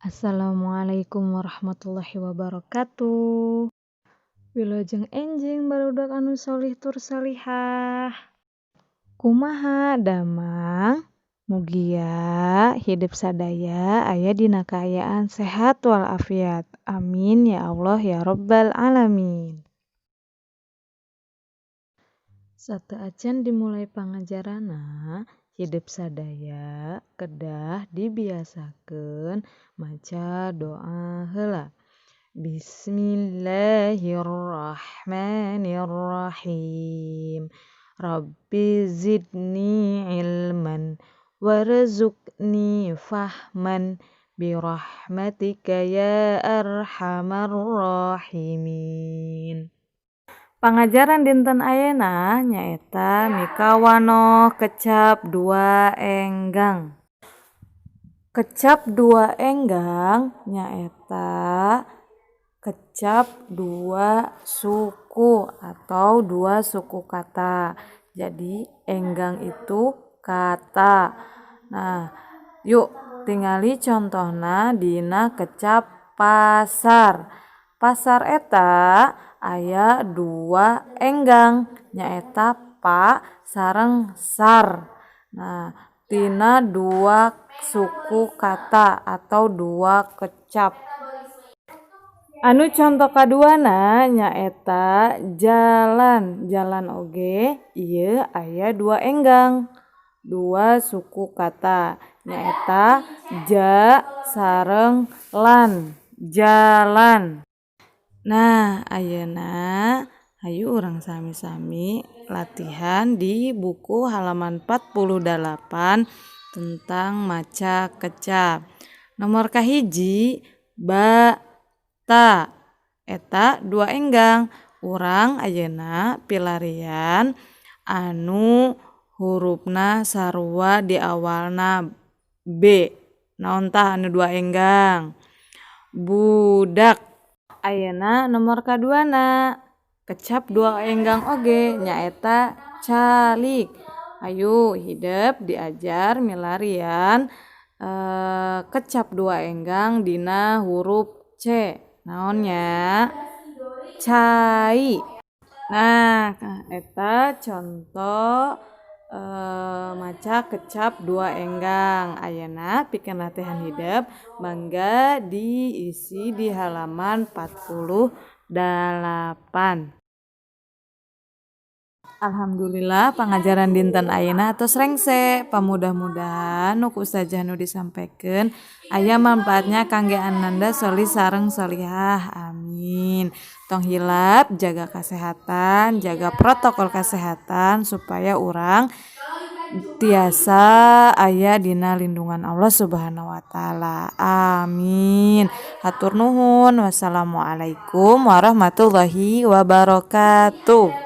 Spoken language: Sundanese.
Assalamualaikum warahmatullahi wabarakatuh. Wilujeng enjing barudak anu sholih tur sholihah. Kumaha damang? Mugia hidep sadaya aya dina kaayaan sehat walafiat. Amin ya Allah ya robbal alamin. Sateuacan dimulai pangajaranna, hidep sadaya kedah dibiasakeun maca doa heula. Bismillahirrahmanirrahim. Rabbi zidni ilman warzuqni fahman birahmatika ya arhamar rahimin. Pangajaran dinten ayeuna nyaeta mikawanoh kecap dua enggang. Kecap dua enggang nyaeta kecap dua suku atau dua suku kata. Jadi enggang itu kata. Nah, yuk tingali contohna dina kecap pasar. Pasar eta aya dua enggang nyaeta pa sareng sar. Nah, tina dua suku kata atau dua kecap. Anu conto kaduana nyaeta jalan. Jalan oge ieu aya dua enggang, dua suku kata nyaeta ja sareng lan, jalan. Nah, ayeuna hayu urang sami-sami latihan di buku halaman 48 tentang maca kecap. Nomor kahiji ba ta, eta dua enggang. Urang ayeuna pilarian anu hurufna sarua di awalna B. Naon tah anu dua enggang? Budak. Ayeuna nomor kaduana kecap dua enggang oge nyaeta calik. Hayu hidep diajar milarian kecap dua enggang dina huruf C. Naon nya? Cai. Nah, eta conto maca kecap dua enggang. Ayeuna pikeun latihan hidep mangga diisi di halaman 48. Alhamdulillah pangajaran dinten ayeuna atos rengse. Pamudah-mudahan nu ku ustazah nu disampaikan aya manfaatnya kangge ananda sholih sareng sholihah. Amin. Tong hilap jaga kesehatan, jaga protokol kesehatan supaya urang tiasa aya dina lindungan Allah Subhanahu wa taala. Amin. Hatur nuhun. Wassalamualaikum warahmatullahi wabarakatuh.